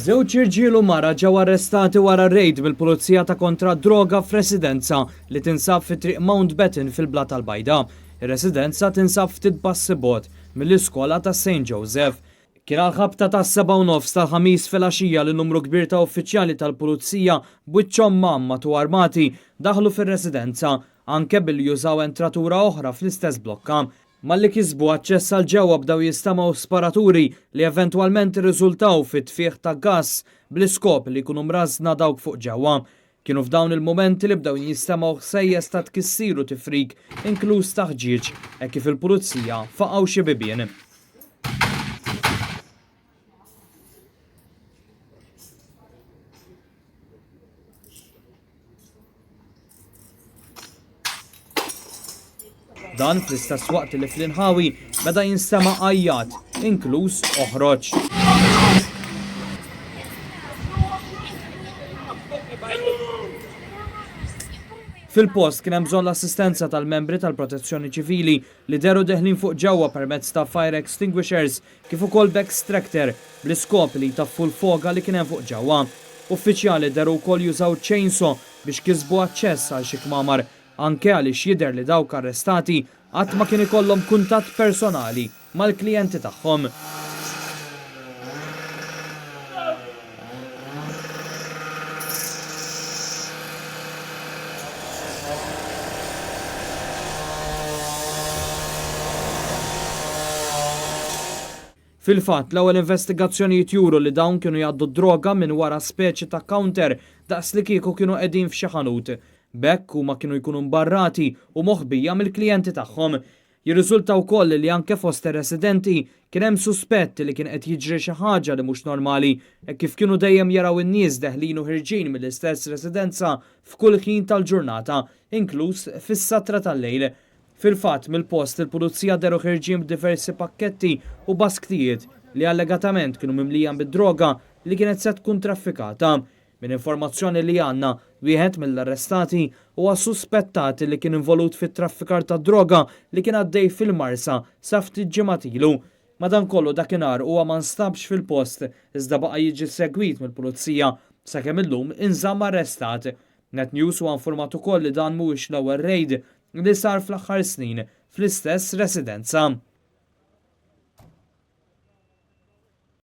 Żewġ irġiel u mara ġew arrestati wara rejd mill-Pulizija ta' kontra d-droga f'residenza li tinsab fi Triq Mountbatten fil-Blata l-Bajda. Ir-residenza tinsab ftit passi bogħod mill-iskola ta' St Joseph. Kien għall-ħabta tas-sebgħa u nofs tal-Ħamis filgħaxija li numru kbir ta' uffiċjali tal-Pulizija b'wiċċhom mgħammad u armati daħlu fir-residenza, anke billi jużaw entratura oħra fl-istess blokka. Malli kisbu aċċess għal ġewwa bdew jistemgħu sparaturi li eventwalment irriżultaw fi tfigħ ta' gass bl-iskop li jkunu mrażżna dawk fuq ġewwa. Kienu f'dawn il-mumenti li bdew jinstemgħu ħsejjes ta' tkissir u tifrik, inkluż ta' ħġieġ, hekk kif il-Pulizija faqgħu xi bibien. Dan fl-istess waqt li fl-inħawi beda jinstema' għajjat, inkluż oħroġ. Fil-post kien hemm bżonn l-assistenza tal-membri tal-Protezzjoni Ċivili li dehru deħlin fuq ġewwa permezz ta' fire extinguishers kif ukoll b'extractor bl-iskop li jtaffu l-foga li kien hemm fuq ġewwa. Uffiċjali dehru wkoll jużaw chainsaw biex kisbu aċċess għal xi kmamar anke għaliex jidher li dawk arrestati qatt ma kien ikollhom kuntatt personali mal-klijenti tagħhom. Fil-fatt, l-ewwel investigazzjonijiet juru li dawn kienu jgħaddu d-droga minn wara speċi ta' counter daqslikieku kienu qegħdin f'xi ħanut. B'hekk huma kienu jkunu mbarrati u moħbija mill-klijenti tagħhom. Jirriżulta wkoll li anke fost ir-residenti kien hemm suspett li kien qed jiġri xi ħaġa li mhux normali hekk kif kienu dejjem jaraw in-nies deħlin u ħirġin mill-istess residenza f'kull ħin tal-ġurnata, inkluż fis-satra tal-lejl. Fil-fatt, mill-post il-Pulizija dehru ħirġin b'diversi pakketti u basktijiet li allegatament kienu mimlija bid-droga li kienet se tkun traffikata. Minn informazzjoni li għandna, wieħed mill-arrestati huwa suspettat li kien involut fit-traffikar tad-droga li kien għaddej fil-Marsa sa ftit ġimgħat ilu. Madankollu dakinhar huwa ma nstabx fil-post iżda baqa' jiġi segwit mill-Pulizija sakemm illum inżamm arrestat. Net News huwa infurmat ukoll li dan mhuwiex l-ewwel rejd li sar fl-aħħar snin fl-istess residenza.